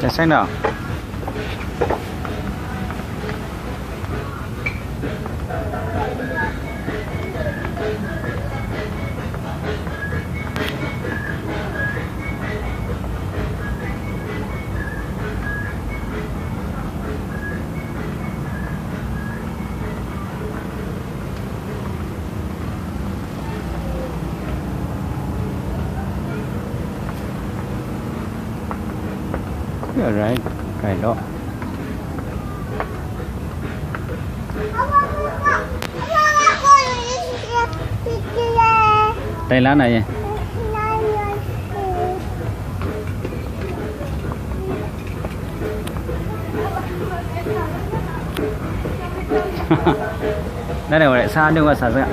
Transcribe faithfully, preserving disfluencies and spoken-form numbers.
Sai na. Alright, right off. Thailand na ye. Nana wara sa anu wa sa sa.